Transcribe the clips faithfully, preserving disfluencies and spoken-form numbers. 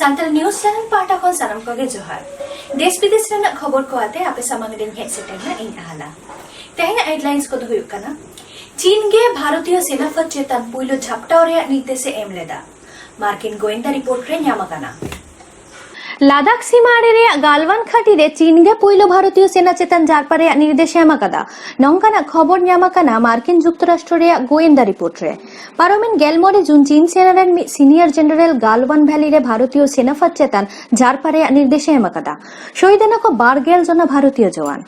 Santal news channel ᱯᱟᱦᱴᱟ ᱠᱷᱚᱱ ᱥᱟᱱᱟᱢ ᱠᱚᱜᱮ ᱡᱚᱦᱟᱨ᱾ ᱫᱮᱥ ᱵᱤᱫᱮᱥ ᱨᱮᱱᱟᱜ ᱠᱷᱚᱵᱚᱨ ᱠᱚ ᱟᱛᱮ ᱟᱯᱮ ᱥᱟᱢᱟᱝ ᱨᱤᱧ ᱦᱮᱡ ᱥᱮᱴᱮᱨ ᱮᱱᱟ ᱤᱧ ᱟᱦᱞᱟ᱾ ᱛᱮᱦᱮᱧᱟᱜ ᱦᱮᱰᱞᱟᱭᱤᱱᱥ ᱠᱚᱫᱚ ᱦᱩᱭᱩᱜ ᱠᱟᱱᱟ, ᱪᱤᱱ ᱜᱮ ᱵᱷᱟᱨᱚᱛᱤᱭᱚ ᱥᱮᱱᱟ ᱯᱷᱟᱹᱫ ᱪᱮᱛᱟᱱ ᱯᱩᱭᱞᱩ ᱡᱷᱟᱯᱴᱟᱣ ᱨᱮᱭᱟᱜ ᱱᱤᱨᱫᱮᱥ ᱮ ᱮᱢ ᱞᱮᱫᱟ, ᱢᱟᱨᱠᱤᱱ ᱜᱳᱭᱮᱱᱫᱟ ᱨᱤᱯᱳᱨᱴ ᱨᱮ ᱧᱟᱢ ᱟᱠᱟᱱᱟ᱾ ᱞᱟᱫᱟᱠᱷ ᱥᱤᱢᱟᱹ ᱟᱲᱮ ᱨᱮᱭᱟᱜ ᱜᱟᱞᱣᱟᱱ ᱜᱷᱟᱹᱴᱤ ᱨᱮ ᱪᱤᱱ ᱜᱮ ᱯᱩᱭᱞᱩ ᱵᱷᱟᱨᱚᱛᱤᱭᱚ ᱥᱮᱱᱟ ᱪᱮᱛᱟᱱ ᱡᱟᱨᱯᱟ ᱨᱮᱭᱟᱜ ᱱᱤᱨᱫᱮᱥ ᱮ ᱮᱢ ᱟᱠᱟᱫᱟ᱾ ᱱᱚᱝᱠᱟᱱᱟᱜ ᱠᱷᱚᱵᱚᱨ ᱧᱟᱢ ᱟᱠᱟᱱᱟ ᱢᱟᱨᱠᱤᱱ ᱡᱩᱠᱛᱚᱨᱟᱥᱴᱨᱚ ᱨᱮᱭᱟᱜ ᱜᱳᱭᱮᱱᱫᱟ ᱨᱤᱯᱳᱨᱴ ᱨᱮ᱾ ᱯᱟᱨᱚᱢᱮᱱ ᱜᱮᱞ ᱢᱚᱬᱮ ᱡᱩᱱ ᱪᱤᱱ ᱥᱮᱱᱟ ᱨᱮᱱ ᱢᱤᱫ ᱥᱤᱱᱤᱭᱚᱨ ᱡᱮᱱᱟᱨᱮᱞ ᱜᱟᱞᱣᱟᱱ ᱵᱷᱮᱞᱤ ᱨᱮ ᱵᱷᱟᱨᱚᱛᱤᱭᱚ ᱥᱮᱱᱟ ᱯᱷᱟᱹᱫ ᱪᱮᱛᱟᱱ ᱡᱟᱨᱯᱟ ᱨᱮᱭᱟᱜ ᱱᱤᱨᱫᱮᱥ ᱮ ᱮᱢ ᱟᱠᱟᱫᱟ᱾ ᱥᱚᱦᱤᱫ ᱮᱱᱟ ᱠᱚ ᱵᱟᱨ ᱜᱮᱞ ᱡᱚᱱᱟ ᱵᱷᱟᱨᱚᱛᱤᱭᱚ ᱡᱚᱣᱟᱱ᱾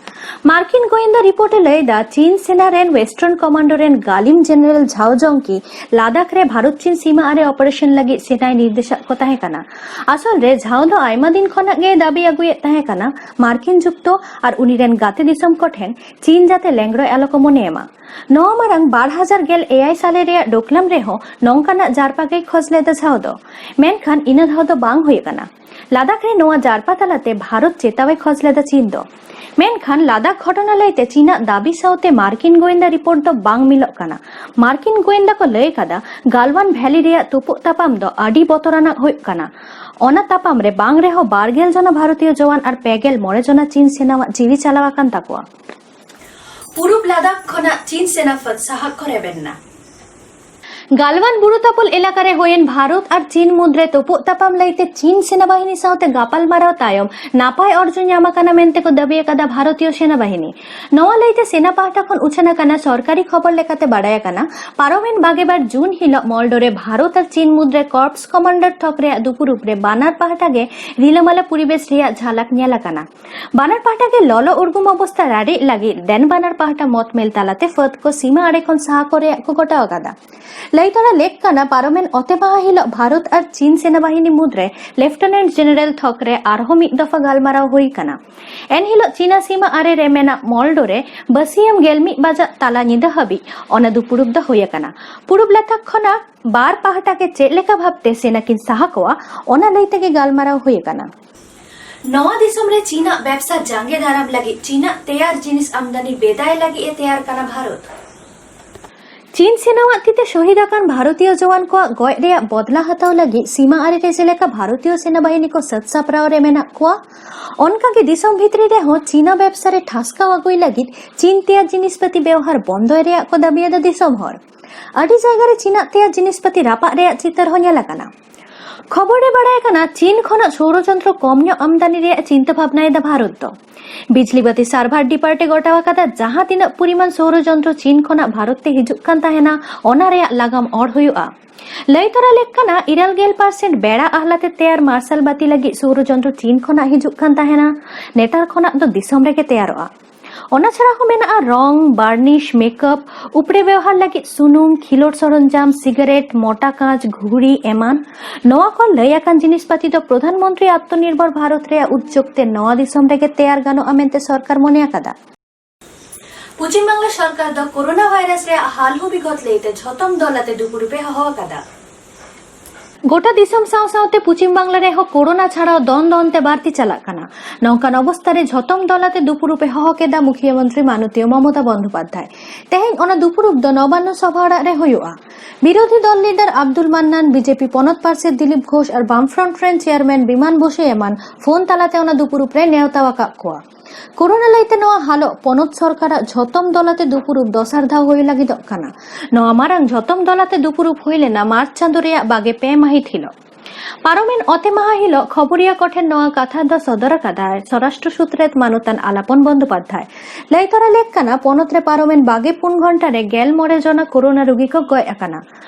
ᱢᱟᱨᱠᱤᱱ ᱜᱳᱭᱮᱱᱫᱟ ᱨᱤᱯᱳᱨᱴ ᱮ ᱞᱟᱹᱭ ᱮᱫᱟ, ᱪᱤᱱ ᱥᱮᱱᱟ ᱨᱮᱱ ᱣᱮᱥᱴᱟᱨᱱ ᱠᱚᱢᱟᱱᱰᱳ ᱨᱮᱱ ᱜᱟᱞᱤᱢ ᱡᱮᱱᱟᱨᱮᱞ ᱡᱷᱟᱣ ᱡᱚᱝᱠᱤ ᱞᱟᱫᱟᱠᱷ ᱨᱮ ᱵᱷᱟᱨᱚᱛ ᱪᱤᱱ ᱥᱤᱢᱟᱹ ᱟᱨᱮ ᱚᱯᱟᱨᱮᱥᱚᱱ ᱞᱟᱹᱜᱤᱫ ᱥᱮᱱᱟᱭ ᱱᱤᱨᱫᱮᱥᱟᱜ ᱠᱚ ᱛᱟᱦᱮᱸ ᱠᱟᱱᱟ᱾ ᱟᱥᱚᱞ ᱨᱮ ᱡᱷᱟᱣ ᱫᱚ ᱟᱭᱢᱟ ᱫᱤᱱ ᱠᱷᱚᱱᱟᱜ ᱜᱮᱭ ᱫᱟᱹᱵᱤ ᱟᱹᱜᱩᱭᱮᱫ ᱛᱟᱦᱮᱸ ᱠᱟᱱᱟ, ᱢᱟᱨᱠᱤᱱ ᱡᱩᱠᱛᱚ ᱟᱨ ᱩᱱᱤ ᱨᱮᱱ ᱜᱟᱛᱮ ᱫᱤᱥᱚᱢ ᱠᱚᱴᱷᱮᱱ ᱪᱤᱱ ᱡᱟᱛᱮ ᱞᱮᱝᱲᱚᱭ ᱟᱞᱚ ᱠᱚ ᱢᱚᱱᱮᱭᱮᱢᱟ᱾ ᱱᱚᱣᱟ ᱢᱟᱲᱟᱝ ᱵᱟᱨ ᱦᱟᱡᱟᱨ ᱜᱮᱞ ᱮᱭᱟᱭ ᱥᱟᱞᱮ ᱨᱮᱭᱟᱜ ᱰᱳᱠᱞᱟᱢ ᱨᱮᱦᱚᱸ ᱱᱚᱝᱠᱟᱱᱟᱜ ᱡᱟᱨᱯᱟ ᱜᱮᱭ ᱠᱷᱚᱡᱽ ᱞᱮᱫᱟ ᱡᱷᱟᱣ ᱫᱚ᱾ ᱢᱮᱱᱠᱷᱟᱱ ᱤᱱᱟᱹ ᱫᱷᱟᱣ ᱫᱚ ᱵᱟᱝ ᱦᱩᱭ ᱟᱠᱟᱱᱟ᱾ ᱞᱟᱫᱟᱠᱷ ᱨᱮ ᱱᱚᱣᱟ ᱡᱟᱨᱯᱟ ᱛᱟᱞᱟᱛᱮ ᱵᱷᱟᱨᱚᱛ ᱪᱮᱛᱟᱣ ᱮ ᱠᱷᱚᱡᱽ ᱞᱮᱫᱟ ᱪᱤᱱ ᱫᱚ᱾ ᱢᱮᱱᱠᱷᱟᱱ ᱞᱟᱫᱟᱠᱷ ᱜᱷᱚᱴᱚᱱᱟ ᱞᱟᱹᱭᱛᱮ ᱪᱤᱱᱟᱜ ᱫᱟᱹᱵᱤ ᱥᱟᱶᱛᱮ ᱢᱟᱨᱠᱤᱱ ᱜᱳᱭᱮᱱᱫᱟ ᱨᱤᱯᱳᱨᱴ ᱫᱚ ᱵᱟᱝ ᱢᱤᱞᱚᱜ ᱠᱟᱱᱟ᱾ ᱢᱟᱨᱠᱤᱱ ᱜᱳᱭᱮᱱᱫᱟ ᱠᱚ ᱞᱟᱹᱭ ᱠᱟᱫᱟ, ᱜᱟᱞᱣᱟᱱ ᱵᱷᱮᱞᱤ ᱨᱮᱭᱟᱜ ᱛᱩᱯᱩᱜ ᱛᱟᱯᱟᱢ ᱫᱚ ᱟᱹᱰᱤ ᱵᱚᱛᱚᱨᱟᱱᱟᱜ ᱦᱩᱭᱩᱜ ᱠᱟᱱᱟ᱾ ᱚᱱᱟ ᱛᱟᱯᱟᱢ ᱨᱮ ᱵᱟᱝ ᱨᱮᱦᱚᱸ ᱵᱟᱨ ᱜᱮᱞ ᱡᱚᱱᱟ ᱵᱷᱟᱨᱚᱛᱤᱭᱚ ᱡᱚᱣᱟᱱ ᱟᱨ ᱯᱮ ᱜᱮᱞ ᱢᱚᱬᱮ ᱡᱚᱱᱟ ᱪᱤᱱ ᱥᱮᱱᱟᱣᱟᱜ ᱡᱤᱣᱤ ᱪᱟᱞᱟᱣ ᱟᱠᱟᱱ ᱛᱟᱠᱚᱣᱟ᱾ ᱯᱩᱨᱩᱵ ᱞᱟᱫᱟᱠᱷ ᱠᱷᱚᱱᱟᱜ ᱪᱤᱱ ᱥᱮᱱᱟ ᱯᱷᱟᱹᱫ ᱥᱟᱦᱟᱜ ᱠᱚ ᱨᱮᱵᱮᱱ ᱱᱟ᱾ ᱜᱟᱞᱣᱟᱱ ᱵᱩᱨᱩ ᱛᱟᱯᱚᱞ ᱮᱞᱟᱠᱟ ᱨᱮ ᱦᱩᱭᱮᱱ ᱵᱷᱟᱨᱚᱛ ᱟᱨ ᱪᱤᱱ ᱢᱩᱫᱽᱨᱮ ᱛᱩᱯᱩᱜ ᱛᱟᱯᱟᱢ ᱞᱟᱹᱭᱛᱮ ᱪᱤᱱ ᱥᱮᱱᱟ ᱵᱟᱦᱤᱱᱤ ᱥᱟᱶᱛᱮ ᱜᱟᱯᱟᱞᱢᱟᱨᱟᱣ ᱛᱟᱭᱚᱢ ᱱᱟᱯᱟᱭ ᱚᱨᱡᱚ ᱧᱟᱢ ᱟᱠᱟᱱᱟ ᱢᱮᱱᱛᱮ ᱠᱚ ᱫᱟᱹᱵᱤ ᱟᱠᱟᱫᱟ ᱵᱷᱟᱨᱚᱛᱤᱭᱚ ᱥᱮᱱᱟ ᱵᱟᱦᱤᱱᱤ᱾ ᱱᱚᱣᱟ ᱞᱟᱹᱭᱛᱮ ᱥᱮᱱᱟ ᱯᱟᱦᱴᱟ ᱠᱷᱚᱱ ᱩᱪᱷᱟᱹᱱ ᱟᱠᱟᱱᱟ ᱥᱚᱨᱠᱟᱨᱤ ᱠᱷᱚᱵᱚᱨ ᱞᱮᱠᱟᱛᱮ ᱵᱟᱰᱟᱭ ᱟᱠᱟᱱᱟ, ᱯᱟᱨᱚᱢᱮᱱ ᱵᱟᱜᱮ ᱵᱟᱨ ᱡᱩᱱ ᱦᱤᱞᱚᱜ ᱢᱚᱞᱰᱳ ᱨᱮ ᱵᱷᱟᱨᱚᱛ ᱟᱨ ᱪᱤᱱ ᱢᱩᱫᱽᱨᱮ ᱠᱚᱨᱯᱥ ᱠᱚᱢᱟᱱᱰᱟᱨ ᱛᱷᱚᱠ ᱨᱮᱭᱟᱜ ᱫᱩᱯᱩᱨᱩᱵ ᱨᱮ ᱵᱟᱱᱟᱨ ᱯᱟᱦᱴᱟ ᱜᱮ ᱨᱤᱞᱟᱹᱢᱟᱞᱟ ᱯᱚᱨᱤᱵᱮᱥ ᱨᱮᱭᱟᱜ ᱡᱷᱟᱞᱟᱠ ᱧᱮᱞ ᱟᱠᱟᱱᱟ᱾ ᱵᱟᱱᱟᱨ ᱯᱟᱦᱴᱟ ᱜᱮ ᱞᱚᱞᱚ ᱩᱨᱜᱩᱢ ᱚᱵᱚᱥᱛᱟ ᱨᱟᱲᱮᱡ ᱞᱟᱹᱜᱤᱫ ᱫᱮᱱ ᱵᱟᱱᱟᱨ ᱯᱟᱦᱴᱟ ᱢᱚᱛ ᱢᱮᱞ ᱛᱟᱞᱟᱛᱮ ᱯᱷᱟᱹᱫ ᱠᱚ ᱥᱤᱢᱟᱹ ᱟᱲᱮ ᱠᱷᱚᱱ ᱥᱟᱦᱟ ᱠᱚ ᱨᱮᱭᱟᱜ ᱠᱚ ᱜᱚᱴᱟ ᱟᱠᱟᱫᱟ᱾ ᱞᱟᱹᱭ ᱛᱚᱨᱟ ᱞᱮᱠ ᱠᱟᱱᱟ, ᱯᱟᱨᱚᱢᱮᱱ ᱚᱛᱮ ᱢᱟᱦᱟ ᱦᱤᱞᱚᱜ ᱵᱷᱟᱨᱚᱛ ᱟᱨ ᱪᱤᱱ ᱥᱮᱱᱟ ᱵᱟᱦᱤᱱᱤ ᱢᱩᱫᱽᱨᱮ ᱞᱮᱯᱷᱴᱮᱱᱮᱱᱴ ᱡᱮᱱᱟᱨᱮᱞ ᱛᱷᱚᱠ ᱨᱮ ᱟᱨᱦᱚᱸ ᱢᱤᱫ ᱫᱚᱯᱷᱟ ᱜᱟᱞᱢᱟᱨᱟᱣ ᱦᱩᱭ ᱠᱟᱱᱟ᱾ ᱮᱱᱦᱤᱞᱚᱜ ᱪᱤᱱᱟ ᱥᱤᱢᱟᱹ ᱟᱨᱮ ᱨᱮ ᱢᱮᱱᱟᱜ ᱢᱚᱞᱰᱳ ᱨᱮ ᱵᱟᱹᱥᱤᱭᱟᱹᱢ ᱜᱮᱞ ᱢᱤᱫ ᱵᱟᱡᱟᱜ ᱛᱟᱞᱟ ᱧᱤᱫᱟᱹ ᱦᱟᱹᱵᱤᱡ ᱚᱱᱟ ᱫᱩᱯᱩᱲᱩᱵ ᱫᱚ ᱦᱩᱭ ᱟᱠᱟᱱᱟ᱾ ᱯᱩᱨᱩᱵ ᱞᱟᱛᱟᱠ ᱠᱷᱚᱱᱟᱜ ᱵᱟᱨ ᱯᱟᱦᱴᱟ ᱜᱮ ᱪᱮᱫ ᱞᱮᱠᱟ ᱵᱷᱟᱵᱛᱮ ᱥᱮᱱᱟ ᱠᱤᱱ ᱥᱟᱦᱟ ᱠᱚᱣᱟ, ᱚᱱᱟ ᱞᱟᱹᱭ ᱛᱮᱜᱮ ᱜᱟᱞᱢᱟᱨᱟᱣ ᱦᱩᱭ ᱟᱠᱟᱱᱟ᱾ ᱱᱚᱣᱟ ᱫᱤᱥᱚᱢ ᱨᱮ ᱪᱤᱱᱟᱜ ᱵᱮᱵᱥᱟ ᱡᱟᱸᱜᱮ ᱫᱟᱨᱟᱢ ᱞᱟᱹᱜᱤᱫ ᱪᱤᱱᱟᱜ ᱛᱮᱭᱟᱨ ᱡᱤᱱᱤᱥ ᱟᱢᱫᱟᱱᱤ ᱵᱮᱫᱟᱭ ᱞᱟᱹᱜᱤᱫ ᱮ ᱛᱮᱭᱟᱨ ᱠᱟᱱᱟ ᱵᱷᱟᱨᱚᱛ᱾ ᱪᱤᱱ ᱥᱮᱱᱟᱣᱟᱜ ᱛᱤᱛᱮ ᱥᱚᱦᱤᱫ ᱟᱠᱟᱱ ᱵᱷᱟᱨᱚᱛᱤᱭᱚ ᱡᱚᱣᱟᱱ ᱠᱚᱣᱟᱜ ᱜᱚᱡ ᱨᱮᱭᱟᱜ ᱵᱚᱫᱞᱟ ᱦᱟᱛᱟᱣ ᱞᱟᱹᱜᱤᱫ ᱥᱤᱢᱟ ᱟᱲᱮ ᱨᱮ ᱡᱮᱞᱮᱠᱟ ᱵᱷᱟᱨᱚᱛᱤᱭᱚ ᱥᱮᱱᱟ ᱵᱟᱦᱤᱱᱤ ᱠᱚ ᱥᱟᱹᱛ ᱥᱟᱯᱲᱟᱣ ᱨᱮ ᱢᱮᱱᱟᱜ ᱠᱚᱣᱟ, ᱚᱱᱠᱟᱜᱮ ᱫᱤᱥᱚᱢ ᱵᱷᱤᱛᱨᱤ ᱨᱮᱦᱚᱸ ᱪᱤᱱᱟ ᱵᱮᱵᱽᱥᱟ ᱨᱮ ᱴᱷᱟᱥᱠᱟᱣ ᱟᱹᱜᱩᱭ ᱞᱟᱹᱜᱤᱫ ᱪᱤᱱ ᱛᱮᱭᱟᱜ ᱡᱤᱱᱤᱥᱯᱟᱹᱛᱤ ᱵᱮᱣᱦᱟᱨ ᱵᱚᱱᱫᱚᱭ ᱨᱮᱭᱟᱜ ᱠᱚ ᱫᱟᱹᱵᱤᱭᱮᱫᱟ ᱫᱤᱥᱚᱢ ᱦᱚᱲ᱾ ᱟᱹᱰᱤ ᱡᱟᱭᱜᱟ ᱨᱮ ᱪᱤᱱᱟᱜ ᱛᱮᱭᱟᱜ ᱡᱤᱱᱤᱥᱯᱟᱹᱛᱤ ᱨᱟᱯᱟᱜ ᱨᱮᱭᱟᱜ ᱪᱤᱛᱟᱹᱨ ᱦᱚᱸ ᱧᱮᱞ ᱟᱠᱟᱱᱟ᱾ ᱠᱷᱚᱵᱚᱨ ᱨᱮ ᱵᱟᱲᱟᱭ ᱠᱟᱱᱟ, ᱪᱤᱱ ᱠᱷᱚᱱᱟᱜ ᱥᱳᱣᱨᱚ ᱡᱚᱱᱛᱨᱚ ᱠᱚᱢ ᱧᱚᱜ ᱟᱢᱫᱟᱱᱤ ᱨᱮᱭᱟᱜ ᱪᱤᱱᱛᱟᱹ ᱵᱷᱟᱵᱽᱱᱟᱭᱮᱫᱟ ᱵᱷᱟᱨᱚᱛ ᱫᱚ᱾ ᱵᱤᱡᱽᱞᱤ ᱵᱟᱹᱛᱤ ᱥᱟᱨᱵᱷᱟᱨ ᱰᱤᱯᱟᱨᱴ ᱮ ᱜᱚᱴᱟ ᱟᱠᱟᱫᱟ, ᱡᱟᱦᱟᱸ ᱛᱤᱱᱟᱹᱜ ᱯᱚᱨᱤᱢᱟᱱ ᱥᱳᱣᱨᱚ ᱡᱚᱱᱛᱨᱚ ᱪᱤᱱ ᱠᱷᱚᱱᱟᱜ ᱵᱷᱟᱨᱚᱛ ᱛᱮ ᱦᱤᱡᱩᱜ ᱠᱟᱱ ᱛᱟᱦᱮᱱᱟ, ᱚᱱᱟ ᱨᱮᱭᱟᱜ ᱞᱟᱜᱟᱢ ᱚᱨ ᱦᱩᱭᱩᱜᱼᱟ᱾ ᱞᱟᱹᱭ ᱛᱚᱨᱟ ᱞᱮᱠ ᱠᱟᱱᱟ, ᱤᱨᱟᱹᱞ ᱜᱮᱞ ᱯᱟᱨᱥᱮᱱᱴ ᱵᱮᱲᱟ ᱟᱦᱞᱟᱛᱮ ᱛᱮᱭᱟᱨ ᱢᱟᱨᱥᱟᱞ ᱵᱟᱹᱛᱤ ᱞᱟᱹᱜᱤᱫ ᱥᱳᱣᱨᱚ ᱡᱚᱱᱛᱨᱚ ᱪᱤᱱ ᱠᱷᱚᱱᱟᱜ ᱦᱤᱡᱩᱜ ᱠᱟᱱ ᱛᱟᱦᱮᱱᱟ᱾ ᱱᱮᱛᱟᱨ ᱠᱷᱚᱱᱟᱜ ᱫᱚ ᱫᱤᱥᱚᱢ ᱨᱮᱜᱮ ᱛᱮᱭᱟᱨᱚᱜᱼᱟ᱾ ᱚᱱᱟ ᱪᱷᱟᱲᱟ ᱦᱚᱸ ᱢᱮᱱᱟᱜᱼᱟ ᱨᱚᱝ, ᱵᱟᱨᱱᱤᱥ, ᱢᱮᱠᱟᱯ, ᱩᱯᱲᱮ ᱵᱮᱣᱦᱟᱨ ᱞᱟᱹᱜᱤᱫ ᱥᱩᱱᱩᱢ, ᱠᱷᱤᱞᱳᱰ ᱥᱚᱨᱚᱧᱡᱟᱢ, ᱥᱤᱜᱟᱨᱮᱴ, ᱢᱚᱴᱟ ᱠᱟᱸᱪ, ᱜᱷᱩᱲᱤ ᱮᱢᱟᱱ᱾ ᱱᱚᱣᱟ ᱠᱚ ᱞᱟᱹᱭ ᱟᱠᱟᱱ ᱡᱤᱱᱤᱥ ᱯᱟᱹᱛᱤ ᱫᱚ ᱯᱨᱚᱫᱷᱟᱱ ᱢᱚᱱᱛᱨᱤ ᱟᱛᱢᱚᱱᱤᱨᱵᱷᱚᱨ ᱵᱷᱟᱨᱚᱛ ᱨᱮᱭᱟᱜ ᱩᱫᱽᱡᱳᱜᱽ ᱛᱮ ᱱᱚᱣᱟ ᱫᱤᱥᱚᱢ ᱨᱮᱜᱮ ᱛᱮᱭᱟᱨ ᱜᱟᱱᱚᱜᱼᱟ ᱢᱮᱱᱛᱮ ᱥᱚᱨᱠᱟᱨ ᱢᱚᱱᱮ ᱟᱠᱟᱫᱟ᱾ ᱯᱚᱪᱷᱤᱢ ᱵᱟᱝᱞᱟ ᱥᱚᱨᱠᱟᱨ ᱫᱚ ᱠᱳᱨᱳᱱᱟ ᱵᱷᱟᱭᱨᱟᱥ ᱨᱮᱭᱟᱜ ᱦᱟᱞ ᱦᱩ ᱵᱤᱜᱚᱛ ᱞᱟᱹᱭᱛᱮ ᱡᱷᱚᱛᱚᱢ ᱫᱚᱞ ᱟᱛᱮ ᱫᱩᱯᱩᱲᱩᱯ ᱮ ᱦᱚᱦᱚ ᱟᱠᱟᱫᱟ᱾ ᱜᱚᱴᱟ ᱫᱤᱥᱚᱢ ᱥᱟᱶ ᱥᱟᱶᱛᱮ ᱯᱚᱪᱷᱤᱢ ᱵᱟᱝᱞᱟ ᱨᱮᱦᱚᱸ ᱠᱳᱨᱳᱱᱟ ᱪᱷᱟᱲᱟᱣ ᱫᱚᱱ ᱫᱚᱱ ᱛᱮ ᱵᱟᱹᱲᱛᱤ ᱪᱟᱞᱟᱜ ᱠᱟᱱᱟ᱾ ᱱᱚᱝᱠᱟᱱ ᱚᱵᱚᱥᱛᱟ ᱨᱮ ᱡᱷᱚᱛᱚᱢ ᱫᱚᱞ ᱟᱛᱮ ᱫᱩᱯᱩᱲᱩᱯ ᱮ ᱦᱚᱦᱚ ᱠᱮᱫᱟ ᱢᱩᱠᱷᱤᱭᱟᱹ ᱢᱚᱱᱛᱨᱤ ᱢᱟᱱᱚᱛᱤᱭᱚ ᱢᱚᱢᱚᱛᱟ ᱵᱚᱱᱫᱳᱯᱟᱫᱽᱫᱷᱟᱭ᱾ ᱛᱮᱦᱮᱧ ᱚᱱᱟ ᱫᱩᱯᱩᱲᱩᱯ ᱫᱚ ᱱᱚᱵᱟᱱᱱᱚ ᱥᱚᱵᱷᱟ ᱚᱲᱟᱜ ᱨᱮ ᱦᱩᱭᱩᱜᱼᱟ᱾ ᱵᱤᱨᱳᱫᱷᱤ ᱫᱚᱞ ᱞᱤᱰᱟᱨ ᱟᱵᱫᱩᱞ ᱢᱟᱱᱱᱟᱱ, ᱵᱤᱡᱮᱯᱤ ᱯᱚᱱᱚᱛ ᱯᱟᱨᱥᱮᱛ ᱫᱤᱞᱤᱯ ᱜᱷᱳᱥ ᱟᱨ ᱵᱟᱢ ᱯᱷᱨᱚᱱᱴ ᱨᱮᱱ ᱪᱮᱭᱟᱨᱢᱮᱱ ᱵᱤᱢᱟᱱ ᱵᱚᱥᱩ ᱮᱢᱟᱱ ᱯᱷᱳᱱ ᱛᱟᱞᱟᱛᱮ ᱚᱱᱟ ᱫᱩᱯᱩᱲᱩᱯ ᱨᱮ ᱱᱮᱣᱛᱟ ᱟᱠᱟᱫ ᱠᱚᱣᱟ᱾ ᱠᱳᱨᱳᱱᱟ ᱞᱟᱹᱭᱛᱮ ᱱᱚᱣᱟ ᱦᱟᱞᱚᱜ ᱯᱚᱱᱚᱛ ᱥᱚᱨᱠᱟᱨᱟᱜ ᱡᱷᱚᱛᱚᱢ ᱫᱚᱞ ᱟᱛᱮ ᱫᱩᱯᱩᱲᱩᱯ ᱫᱚᱥᱟᱨ ᱫᱷᱟᱣ ᱦᱩᱭ ᱞᱟᱹᱜᱤᱫᱚᱜ ᱠᱟᱱᱟ᱾ ᱱᱚᱣᱟ ᱢᱟᱨᱟᱝ ᱡᱷᱚᱛᱚᱢ ᱫᱚᱞ ᱟᱛᱮ ᱫᱩᱯᱩᱲᱩᱯ ᱦᱩᱭ ᱞᱮᱱᱟ ᱢᱟᱨᱪ ᱪᱟᱸᱫᱳ ᱨᱮᱭᱟᱜ ᱵᱟᱜᱮ ᱯᱮ ᱢᱟᱹᱦᱤᱛ ᱦᱤᱞᱚᱜ᱾ ᱯᱟᱨᱚᱢᱮᱱ ᱚᱛᱮ ᱢᱟᱦᱟ ᱦᱤᱞᱚᱜ ᱠᱷᱚᱵᱚᱨᱤᱭᱟᱹ ᱠᱚᱴᱷᱮᱱ ᱱᱚᱣᱟ ᱠᱟᱛᱷᱟ ᱫᱚ ᱥᱚᱫᱚᱨ ᱟᱠᱟᱫᱟᱭ ᱥᱚᱨᱟᱥᱴᱨᱚ ᱥᱩᱛᱨᱮᱛ ᱢᱟᱱᱚᱛᱟᱱ ᱟᱞᱟᱯᱚᱱ ᱵᱚᱱᱫᱳᱯᱟᱫᱽᱫᱷᱟᱭ᱾ ᱞᱟᱹᱭ ᱛᱚᱨᱟ ᱞᱮᱠ ᱠᱟᱱᱟ, ᱯᱚᱱᱚᱛ ᱨᱮ ᱯᱟᱨᱚᱢᱮᱱ ᱵᱟᱜᱮ ᱯᱩᱱ ᱜᱷᱚᱱᱴᱟ ᱨᱮ ᱜᱮᱞ ᱢᱚᱬᱮ ᱡᱚᱱᱟ ᱠᱳᱨᱳᱱᱟ ᱨᱩᱜᱤ ᱠᱚ ᱜᱚᱡ ᱟᱠᱟᱱᱟ᱾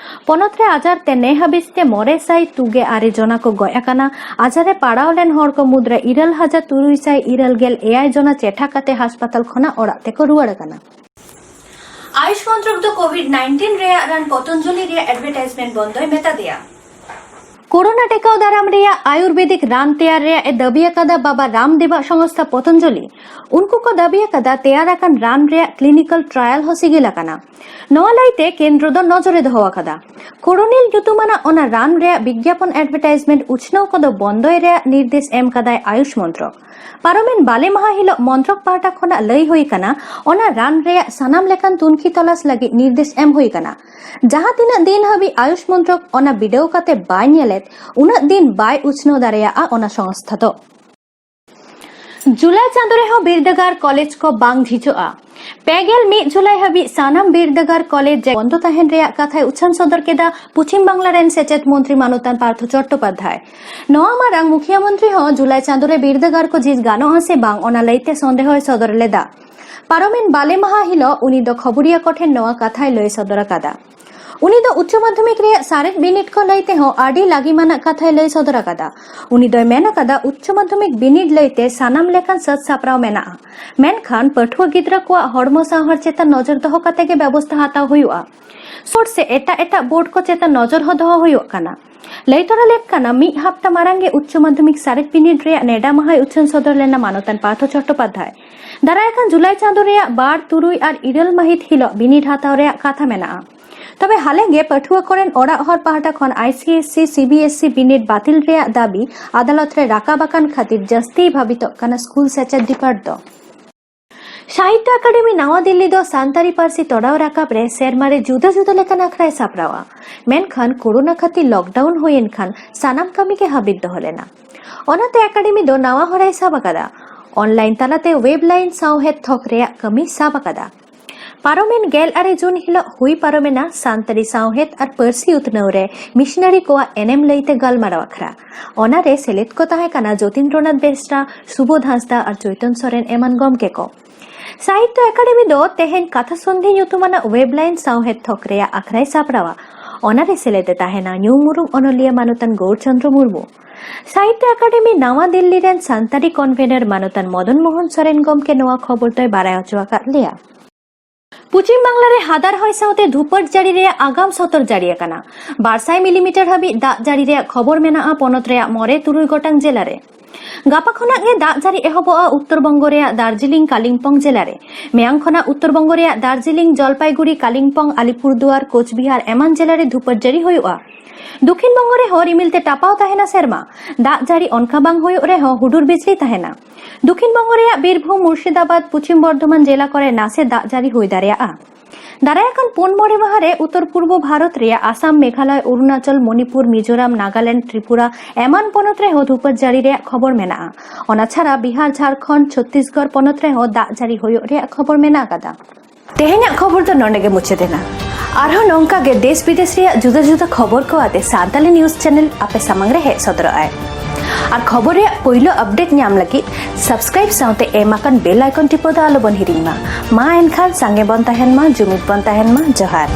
ᱯᱚᱱᱚᱛ ᱨᱮ ᱟᱡᱟᱨ ᱛᱮ ᱱᱮ ᱦᱟᱹᱵᱤᱡ ᱛᱮ ᱢᱚᱬᱮ ᱥᱟᱭ ᱛᱩᱜᱮ ᱟᱨᱮ ᱡᱚᱱᱟ ᱠᱚ ᱜᱚᱡ ᱟᱠᱟᱱᱟ᱾ ᱟᱡᱟᱨ ᱨᱮ ᱯᱟᱲᱟᱣ ᱞᱮᱱ ᱦᱚᱲ ᱠᱚ ᱢᱩᱫᱽᱨᱮ ᱤᱨᱟᱹᱞ ᱦᱟᱡᱟᱨ ᱛᱩᱨᱩᱭ ᱥᱟᱭ ᱤᱨᱟᱹᱞ ᱜᱮᱞ ᱮᱭᱟᱭ ᱡᱚᱱᱟ ᱪᱮᱴᱷᱟ ᱠᱟᱛᱮ ᱦᱟᱥᱯᱟᱛᱟᱞ ᱠᱷᱚᱱᱟᱜ ᱚᱲᱟᱜ ᱛᱮᱠᱚ ᱨᱩᱣᱟᱹᱲ ᱟᱠᱟᱱᱟ᱾ ᱟᱭᱩᱥ ᱢᱚᱱᱛᱨᱚᱠ ᱫᱚ ᱠᱳᱵᱷᱤᱰ ᱱᱟᱭᱤᱱᱴᱤᱱ ᱨᱮᱭᱟᱜ ᱨᱟᱱ ᱯᱚᱛᱚᱧᱡᱚᱞᱤ ᱨᱮᱭᱟᱜ ᱮᱰᱵᱷᱟᱨᱴᱟᱭᱤᱡᱢᱮᱱᱴ ᱵᱚᱱᱫᱚᱭ ᱢᱮᱛᱟ ᱫᱮᱭᱟ᱾ ᱠᱳᱨᱳᱱᱟ ᱴᱮᱠᱟᱣ ᱫᱟᱨᱟᱢ ᱨᱮᱭᱟᱜ ᱟᱭᱩᱨᱵᱮᱫᱤᱠ ᱨᱟᱱ ᱛᱮᱭᱟᱨ ᱨᱮᱭᱟᱜ ᱮ ᱫᱟᱹᱵᱤ ᱟᱠᱟᱫᱟ ᱵᱟᱵᱟ ᱨᱟᱢᱫᱮᱵᱟᱜ ᱥᱚᱝᱥᱛᱷᱟ ᱯᱚᱛᱚᱱᱡᱚᱞᱤ᱾ ᱩᱱᱠᱩ ᱠᱚ ᱫᱟᱹᱵᱤ ᱟᱠᱟᱫᱟ, ᱛᱮᱭᱟᱨ ᱟᱠᱟᱱ ᱨᱟᱱ ᱨᱮᱭᱟᱜ ᱠᱞᱤᱱᱤᱠᱟᱞ ᱴᱨᱟᱭᱟᱞ ᱦᱚᱸ ᱥᱤᱜᱤᱞ ᱟᱠᱟᱱᱟ᱾ ᱱᱚᱣᱟ ᱞᱟᱹᱭᱛᱮ ᱠᱮᱱᱫᱨᱚ ᱫᱚ ᱱᱚᱡᱚᱨᱮ ᱫᱚᱦᱚ ᱟᱠᱟᱫᱟ᱾ ᱠᱳᱨᱳᱱᱤᱞ ᱧᱩᱛᱩᱢᱟᱱᱟᱜ ᱚᱱᱟ ᱨᱟᱱ ᱨᱮᱭᱟᱜ ᱵᱤᱜᱽᱜᱟᱯᱚᱱ, ᱮᱰᱵᱷᱟᱨᱴᱟᱭᱤᱡᱢᱮᱱᱴ, ᱩᱪᱷᱱᱟᱹᱣ ᱠᱚᱫᱚ ᱵᱚᱱᱫᱚᱭ ᱨᱮᱭᱟᱜ ᱱᱤᱨᱫᱮᱥ ᱮᱢ ᱠᱟᱫᱟᱭ ᱟᱭᱩᱥ ᱢᱚᱱᱛᱨᱚᱠ᱾ ᱯᱟᱨᱚᱢᱮᱱ ᱵᱟᱞᱮ ᱢᱟᱦᱟ ᱦᱤᱞᱚᱜ ᱢᱚᱱᱛᱨᱚᱠ ᱯᱟᱦᱴᱟ ᱠᱷᱚᱱᱟᱜ ᱞᱟᱹᱭ ᱦᱩᱭ ᱠᱟᱱᱟ, ᱚᱱᱟ ᱨᱟᱱ ᱨᱮᱭᱟᱜ ᱥᱟᱱᱟᱢ ᱞᱮᱠᱟᱱ ᱛᱩᱱᱠᱷᱤ ᱛᱚᱞᱟᱥ ᱞᱟᱹᱜᱤᱫ ᱱᱤᱨᱫᱮᱥ ᱮᱢ ᱦᱩᱭ ᱠᱟᱱᱟ᱾ ᱡᱟᱦᱟᱸ ᱛᱤᱱᱟᱹᱜ ᱫᱤᱱ ᱦᱟᱹᱵᱤᱡ ᱟᱭᱩᱥ ᱢᱚᱱᱛᱨᱚᱠ ᱚᱱᱟ ᱵᱤᱰᱟᱹᱣ ᱠᱟᱛᱮ ᱵᱟᱭ ᱧᱮᱞᱮᱫ, ᱩᱱᱟᱹᱜ ᱫᱤᱱ ᱵᱟᱭ ᱩᱪᱷᱱᱟᱹᱣ ᱫᱟᱲᱮᱭᱟᱜᱼᱟ ᱚᱱᱟ ᱥᱚᱝᱥᱛᱷᱟ ᱫᱚ᱾ ᱡᱩᱞᱟᱭ ᱪᱟᱸᱫᱳ ᱨᱮᱦᱚᱸ ᱵᱤᱨᱫᱟᱹᱜᱟᱲ ᱠᱚᱞᱮᱡᱽ ᱠᱚ ᱵᱟᱝ ᱡᱷᱤᱡᱚᱜᱼᱟ᱾ ᱯᱮ ᱜᱮᱞ ᱢᱤᱫ ᱡᱩᱞᱟᱭ ᱦᱟᱹᱵᱤᱡ ᱥᱟᱱᱟᱢ ᱵᱤᱨᱫᱟᱹᱜᱟᱲ ᱠᱚᱞᱮᱡᱽ ᱡᱮ ᱵᱚᱱᱫᱚ ᱛᱟᱦᱮᱱ ᱨᱮᱭᱟᱜ ᱠᱟᱛᱷᱟᱭ ᱩᱪᱷᱟᱹᱱ ᱥᱚᱫᱚᱨ ᱠᱮᱫᱟ ᱯᱚᱪᱷᱤᱢ ᱵᱟᱝᱞᱟ ᱨᱮᱱ ᱥᱮᱪᱮᱫ ᱢᱚᱱᱛᱨᱤ ᱢᱟᱱᱚᱛᱟᱱ ᱯᱟᱨᱛᱷᱚ ᱪᱚᱴᱴᱳᱯᱟᱫᱽᱫᱷᱟᱭ᱾ ᱱᱚᱣᱟ ᱢᱟᱲᱟᱝ ᱢᱩᱠᱷᱤᱭᱟᱹ ᱢᱚᱱᱛᱨᱤ ᱦᱚᱸ ᱡᱩᱞᱟᱭ ᱪᱟᱸᱫᱳ ᱨᱮ ᱵᱤᱨᱫᱟᱹᱜᱟᱲ ᱠᱚ ᱡᱷᱤᱡ ᱜᱟᱱᱚᱜᱼᱟ ᱥᱮ ᱵᱟᱝ, ᱚᱱᱟ ᱞᱟᱹᱭᱛᱮ ᱥᱚᱱᱫᱮᱦᱚᱭ ᱥᱚᱫᱚᱨ ᱞᱮᱫᱟ᱾ ᱯᱟᱨᱚᱢᱮᱱ ᱵᱟᱞᱮ ᱢᱟᱦᱟ ᱦᱤᱞᱚᱜ ᱩᱱᱤ ᱫᱚ ᱠᱷᱚᱵᱚᱨᱤᱭᱟᱹ ᱠᱚᱴᱷᱮᱱ ᱱᱚᱣᱟ ᱠᱟᱛᱷᱟᱭ ᱞᱟᱹᱭ ᱥᱚᱫᱚᱨ ᱟᱠᱟᱫᱟ᱾ ᱩᱱᱤ ᱫᱚ ᱩᱪᱪᱚ ᱢᱟᱫᱷᱭᱚᱢᱤᱠ ᱨᱮᱭᱟᱜ ᱥᱟᱨᱮᱡ ᱵᱤᱱᱤᱰ ᱠᱚ ᱞᱟᱹᱭ ᱛᱮᱦᱚᱸ ᱟᱹᱰᱤ ᱞᱟᱹᱜᱤᱢᱟᱱᱟᱜ ᱠᱟᱛᱷᱟᱭ ᱞᱟᱹᱭ ᱥᱚᱫᱚᱨ ᱟᱠᱟᱫᱟ᱾ ᱩᱱᱤ ᱫᱚᱭ ᱢᱮᱱ ᱟᱠᱟᱫᱟ, ᱩᱪᱪᱚ ᱢᱟᱫᱷᱭᱚᱢᱤᱠ ᱵᱤᱱᱤᱰ ᱞᱟᱹᱭᱛᱮ ᱥᱟᱱᱟᱢ ᱞᱮᱠᱟᱱ ᱥᱟᱹᱛ ᱥᱟᱯᱲᱟᱣ ᱢᱮᱱᱟᱜᱼᱟ, ᱢᱮᱱᱠᱷᱟᱱ ᱯᱟᱹᱴᱷᱩᱣᱟᱹ ᱜᱤᱫᱽᱨᱟᱹ ᱠᱚᱣᱟᱜ ᱦᱚᱲᱢᱚ ᱥᱟᱶᱦᱟᱨ ᱪᱮᱛᱟᱱ ᱱᱚᱡᱚᱨ ᱫᱚᱦᱚ ᱠᱟᱛᱮ ᱜᱮ ᱵᱮᱵᱚᱥᱛᱷᱟ ᱦᱟᱛᱟᱣ ᱦᱩᱭᱩᱜᱼᱟ᱾ ᱥᱳᱨ ᱥᱮ ᱮᱴᱟᱜ ᱮᱴᱟᱜ ᱵᱳᱨᱰ ᱠᱚ ᱪᱮᱛᱟᱱ ᱱᱚᱡᱚᱨ ᱦᱚᱸ ᱫᱚᱦᱚ ᱦᱩᱭᱩᱜ ᱠᱟᱱᱟ᱾ ᱞᱟᱹᱭ ᱛᱚᱨᱟ ᱞᱮᱠ ᱠᱟᱱᱟ, ᱢᱤᱫ ᱦᱟᱯᱛᱟ ᱢᱟᱲᱟᱝ ᱜᱮ ᱩᱪᱪᱚ ᱢᱟᱫᱷᱭᱚᱢᱤᱠ ᱥᱟᱨᱮᱡ ᱵᱤᱱᱤᱰ ᱨᱮᱭᱟᱜ ᱱᱮᱰᱟ ᱢᱟᱦᱟᱭ ᱩᱪᱷᱟᱹᱱ ᱥᱚᱫᱚᱨ ᱞᱮᱱᱟ ᱢᱟᱱᱚᱛᱟᱱ ᱯᱟᱨᱛᱷᱚ ᱪᱚᱴᱴᱳᱯᱟᱫᱽᱫᱷᱟᱭ᱾ ᱫᱟᱨᱟᱭ ᱠᱟᱱ ᱡᱩᱞᱟᱭ ᱪᱟᱸᱫᱳ ᱨᱮᱭᱟᱜ ᱵᱟᱨ, ᱛᱩᱨᱩᱭ ᱟᱨ ᱤᱨᱟᱹᱞ ᱢᱟᱹᱦᱤᱛ ᱦᱤᱞᱚᱜ ᱵᱤᱱᱤᱰ ᱦᱟᱛᱟᱣ ᱨᱮᱭᱟᱜ ᱠᱟᱛᱷᱟ ᱢᱮᱱᱟᱜᱼᱟ᱾ ᱛᱚᱵᱮ ᱦᱟᱞᱮ ᱜᱮ ᱯᱟᱹᱴᱷᱩᱣᱟᱹ ᱠᱚᱨᱮᱱ ᱚᱲᱟᱜ ᱦᱚᱲ ᱯᱟᱦᱴᱟ ᱠᱷᱚᱱ I C S C, C B S C ᱵᱤᱱᱤᱰ ᱵᱟᱹᱛᱤᱞ ᱨᱮᱭᱟᱜ ᱫᱟᱹᱵᱤ ᱟᱫᱟᱞᱚᱛ ᱨᱮ ᱨᱟᱠᱟᱵ ᱟᱠᱟᱱ ᱠᱷᱟᱹᱛᱤᱨ ᱡᱟᱹᱥᱛᱤ ᱵᱷᱟᱵᱤᱛᱚᱜ ᱠᱟᱱᱟ ᱥᱠᱩᱞ ᱥᱮᱪᱮᱫ ᱰᱤᱯᱟᱨᱴ ᱫᱚ᱾ ᱥᱟᱦᱤᱛᱛᱚ ᱮᱠᱟᱰᱮᱢᱤ ᱱᱟᱣᱟ ᱫᱤᱞᱞᱤ ᱫᱚ ᱥᱟᱱᱛᱟᱲᱤ ᱯᱟᱹᱨᱥᱤ ᱛᱚᱲᱟᱣ ᱨᱟᱠᱟᱵ ᱨᱮ ᱥᱮᱨᱢᱟ ᱨᱮ ᱡᱩᱫᱟᱹ ᱡᱩᱫᱟᱹ ᱞᱮᱠᱟᱱ ᱟᱠᱷᱲᱟᱭ ᱥᱟᱯᱲᱟᱣᱟ᱾ ᱢᱮᱱᱠᱷᱟᱱ ᱠᱳᱨᱳᱱᱟ ᱠᱷᱟᱹᱛᱤᱨ ᱞᱚᱠᱰᱟᱣᱩᱱ ᱦᱩᱭᱮᱱ ᱠᱷᱟᱱ ᱥᱟᱱᱟᱢ ᱠᱟᱹᱢᱤ ᱜᱮ ᱦᱟᱹᱯᱤᱫ ᱫᱚᱦᱚ ᱞᱮᱱᱟ᱾ ᱚᱱᱟᱛᱮ ᱮᱠᱟᱰᱮᱢᱤ ᱫᱚ ᱱᱟᱣᱟ ᱦᱚᱨᱟᱭ ᱥᱟᱵ ᱟᱠᱟᱫᱟ᱾ ᱚᱱᱞᱟᱭᱤᱱ ᱛᱟᱞᱟᱛᱮ ᱣᱮᱵ ᱞᱟᱭᱤᱱ ᱥᱟᱶᱦᱮᱫ ᱛᱷᱚᱠ ᱨᱮᱭᱟᱜ ᱠᱟᱹᱢᱤ ᱥᱟᱵ ᱟᱠᱟᱫᱟ᱾ ᱯᱟᱨᱚᱢᱮᱱ ᱜᱮᱞ ᱟᱨᱮ ᱡᱩᱱ ᱦᱤᱞᱚᱜ ᱦᱩᱭ ᱯᱟᱨᱚᱢᱮᱱᱟ ᱥᱟᱱᱛᱟᱲᱤ ᱥᱟᱶᱦᱮᱫ ᱟᱨ ᱯᱟᱹᱨᱥᱤ ᱩᱛᱱᱟᱹᱣ ᱨᱮ ᱢᱤᱥᱱᱟᱨᱤ ᱠᱚᱣᱟᱜ ᱮᱱᱮᱢ ᱞᱟᱹᱭᱛᱮ ᱜᱟᱞᱢᱟᱨᱟᱣ ᱟᱠᱷᱲᱟ᱾ ᱚᱱᱟᱨᱮ ᱥᱮᱞᱮᱫ ᱠᱚ ᱛᱟᱦᱮᱸ ᱠᱟᱱᱟ ᱡᱳᱛᱤᱱᱫᱨᱚᱱᱟᱛᱷ ᱵᱮᱥᱨᱟ, ᱥᱩᱵᱳᱫᱷ ᱦᱟᱸᱥᱫᱟ ᱟᱨ ᱪᱳᱭᱛᱚᱱ ᱥᱚᱨᱮᱱ ᱮᱢᱟᱱ ᱜᱚᱢᱠᱮ ᱠᱚ᱾ ᱥᱟᱦᱤᱛᱛᱚ ᱮᱠᱟᱰᱮᱢᱤ ᱫᱚ ᱛᱮᱦᱮᱧ ᱠᱟᱛᱷᱟ ᱥᱚᱱᱫᱷᱤ ᱧᱩᱛᱩᱢᱟᱱᱟᱜ ᱣᱮᱵ ᱞᱟᱭᱤᱱ ᱥᱟᱶᱦᱮᱫ ᱛᱷᱚᱠ ᱨᱮᱭᱟᱜ ᱟᱠᱷᱲᱟᱭ ᱥᱟᱯᱲᱟᱣᱟ᱾ ᱚᱱᱟᱨᱮ ᱥᱮᱞᱮᱫ ᱮ ᱛᱟᱦᱮᱱᱟ ᱧᱩᱢ ᱩᱨᱩᱢ ᱚᱱᱚᱞᱤᱭᱟᱹ ᱢᱟᱱᱚᱛᱟᱱ ᱜᱳᱣᱩᱨ ᱪᱚᱱᱫᱨᱚ ᱢᱩᱨᱢᱩ᱾ ᱥᱟᱦᱤᱛᱛᱚ ᱮᱠᱟᱰᱮᱢᱤ ᱱᱟᱣᱟ ᱫᱤᱞᱞᱤ ᱨᱮᱱ ᱥᱟᱱᱛᱟᱲᱤ ᱠᱚᱱᱵᱷᱮᱱᱟᱨ ᱢᱟᱱᱚᱛᱟᱱ ᱢᱚᱫᱚᱱ ᱢᱳᱦᱚᱱ ᱥᱚᱨᱮᱱ ᱜᱚᱢᱠᱮ ᱱᱚᱣᱟ ᱠᱷᱚᱵᱚᱨ ᱫᱚᱭ ᱵᱟᱲᱟᱭ ᱦᱚᱪᱚ ᱟᱠᱟᱫ ᱞᱮᱭᱟ᱾ ᱯᱚᱪᱷᱤᱢ ᱵᱟᱝᱞᱟ ᱨᱮ ᱦᱟᱫᱟᱨ ᱦᱚᱭ ᱥᱟᱶᱛᱮ ᱫᱷᱩᱯᱟᱹᱲ ᱡᱟᱹᱲᱤ ᱨᱮᱭᱟᱜ ᱟᱜᱟᱢ ᱥᱚᱛᱚᱨ ᱡᱟᱹᱨᱤ ᱟᱠᱟᱱᱟ᱾ ᱵᱟᱨ ᱥᱟᱭ ᱢᱤᱞᱤᱢᱤᱴᱟᱨ ᱦᱟᱹᱵᱤᱡ ᱫᱟᱜ ᱡᱟᱹᱲᱤ ᱨᱮᱭᱟᱜ ᱠᱷᱚᱵᱚᱨ ᱢᱮᱱᱟᱜᱼᱟ ᱯᱚᱱᱚᱛ ᱨᱮᱭᱟᱜ ᱢᱚᱬᱮ ᱛᱩᱨᱩᱭ ᱜᱚᱴᱟᱝ ᱡᱮᱞᱟ ᱨᱮ᱾ ᱜᱟᱯᱟ ᱠᱷᱚᱱᱟᱜ ᱜᱮ ᱫᱟᱜ ᱡᱟᱹᱲᱤ ᱮᱦᱚᱵᱚᱜᱼᱟ ᱩᱛᱛᱚᱨ ᱵᱚᱝᱜᱚ ᱨᱮᱭᱟᱜ ᱫᱟᱨᱡᱤᱞᱤᱝ, ᱠᱟᱞᱤᱢᱯᱚᱝ ᱡᱮᱞᱟ ᱨᱮ᱾ ᱢᱮᱭᱟᱝ ᱠᱷᱚᱱᱟᱜ ᱩᱛᱛᱚᱨ ᱵᱚᱝᱜᱚ ᱨᱮᱭᱟᱜ ᱫᱟᱨᱡᱤᱞᱤᱝ, ᱡᱚᱞᱯᱟᱭᱜᱩᱲᱤ, ᱠᱟᱞᱤᱢᱯᱚᱝ, ᱟᱞᱤᱯᱩᱨᱫᱩᱣᱟᱨ, ᱠᱳᱪᱵᱤᱦᱟᱨ ᱮᱢᱟᱱ ᱡᱮᱞᱟ ᱨᱮ ᱫᱷᱩᱯᱟᱹᱲ ᱡᱟᱹᱲᱤ ᱦᱩᱭᱩᱜᱼᱟ᱾ ᱫᱚᱠᱷᱤᱱ ᱵᱚᱝᱜᱚ ᱨᱮᱦᱚᱸ ᱨᱤᱢᱤᱞ ᱛᱮ ᱴᱟᱯᱟᱣ ᱛᱟᱦᱮᱱᱟ ᱥᱮᱨᱢᱟ᱾ ᱫᱟᱜ ᱡᱟᱹᱲᱤ ᱚᱱᱠᱟ ᱵᱟᱝ ᱦᱩᱭᱩᱜ ᱨᱮᱦᱚᱸ ᱦᱩᱰᱩᱨ ᱵᱤᱡᱽᱞᱤ ᱛᱟᱦᱮᱱᱟ᱾ ᱫᱚᱠᱷᱤᱱ ᱵᱚᱝᱜᱚ ᱨᱮᱭᱟᱜ ᱵᱤᱨᱵᱷᱩᱢ, ᱢᱩᱨᱥᱤᱫᱟᱵᱟᱫᱽ, ᱯᱚᱪᱷᱤᱢ ᱵᱚᱨᱫᱷᱚᱢᱟᱱ ᱡᱮᱞᱟ ᱠᱚᱨᱮ ᱱᱟᱥᱮ ᱫᱟᱜ ᱡᱟᱹᱲᱤ ᱦᱩᱭ ᱫᱟᱲᱮᱭᱟᱜᱼᱟ᱾ ᱫᱟᱨᱟᱭᱟᱠᱟᱱ ᱯᱩᱱ ᱢᱚᱬᱮ ᱢᱟᱦᱟ ᱨᱮ ᱩᱛᱛᱚᱨ ᱯᱩᱨᱵᱚ ᱵᱷᱟᱨᱚᱛ ᱨᱮᱭᱟᱜ ᱟᱥᱟᱢ, ᱢᱮᱜᱷᱟᱞᱚᱭ, ᱚᱨᱩᱱᱟᱪᱚᱞ, ᱢᱚᱱᱤᱯᱩᱨ, ᱢᱤᱡᱳᱨᱟᱢ, ᱱᱟᱜᱟᱞᱮᱱᱰ, ᱛᱨᱤᱯᱩᱨᱟ ᱮᱢᱟᱱ ᱯᱚᱱᱚᱛ ᱨᱮᱦᱚᱸ ᱫᱷᱩᱯᱟᱹᱲ ᱡᱟᱹᱲᱤ ᱨᱮᱭᱟᱜ ᱠᱷᱚᱵᱚᱨ ᱢᱮᱱᱟᱜᱼᱟ᱾ ᱚᱱᱟ ᱪᱷᱟᱲᱟ ᱵᱤᱦᱟᱨ, ᱡᱷᱟᱲᱠᱷᱚᱸᱰ, ᱪᱷᱚᱛᱛᱤᱥᱜᱚᱲ ᱯᱚᱱᱚᱛ ᱨᱮᱦᱚᱸ ᱫᱟᱜ ᱡᱟᱹᱲᱤ ᱦᱩᱭᱩᱜ ᱨᱮᱭᱟᱜ ᱠᱷᱚᱵᱚᱨ ᱢᱮᱱᱟᱜ ᱟᱠᱟᱫᱟ᱾ ᱛᱮᱦᱮᱧᱟᱜ ᱠᱷᱚᱵᱚᱨ ᱫᱚ ᱱᱚᱰᱮ ᱜᱮ ᱢᱩᱪᱟᱹᱫ ᱮᱱᱟ᱾ ᱟᱨᱦᱚᱸ ᱱᱚᱝᱠᱟ ᱜᱮ ᱫᱮᱥ ᱵᱤᱫᱮᱥ ᱨᱮᱭᱟᱜ ᱡᱩᱫᱟᱹ ᱡᱩᱫᱟᱹ ᱠᱷᱚᱵᱚᱨ ᱠᱚ ᱟᱛᱮ ᱥᱟᱱᱛᱟᱞᱤ ᱱᱤᱭᱩᱡᱽ ᱪᱮᱱᱮᱞ ᱟᱯᱮ ᱥᱟᱢᱟᱝ ᱨᱮ ᱦᱮᱡ ᱥᱚᱫᱚᱨᱚᱜᱼᱟᱭ᱾ ᱟᱨ ᱠᱷᱚᱵᱚᱨ ᱨᱮᱭᱟᱜ ᱯᱳᱭᱞᱳ ᱟᱯᱰᱮᱴ ᱧᱟᱢ ᱞᱟᱹᱜᱤᱫ ᱥᱟᱵᱥᱠᱨᱟᱭᱤᱵ ᱥᱟᱶᱛᱮ ᱮᱢ ᱟᱠᱟᱱ ᱵᱮᱞ ᱟᱭᱠᱚᱱ ᱴᱤᱯᱟᱹᱣ ᱫᱚ ᱟᱞᱚᱵᱚᱱ ᱦᱤᱲᱤᱧ ᱢᱟ᱾ ᱢᱟ ᱮᱱᱠᱷᱟᱱ ᱥᱟᱸᱜᱮ ᱵᱚᱱ ᱛᱟᱦᱮᱱ ᱢᱟ, ᱡᱩᱢᱤᱫ ᱵᱚᱱ ᱛᱟᱦᱮᱱ ᱢᱟ᱾ ᱡᱚᱦᱟᱨ᱾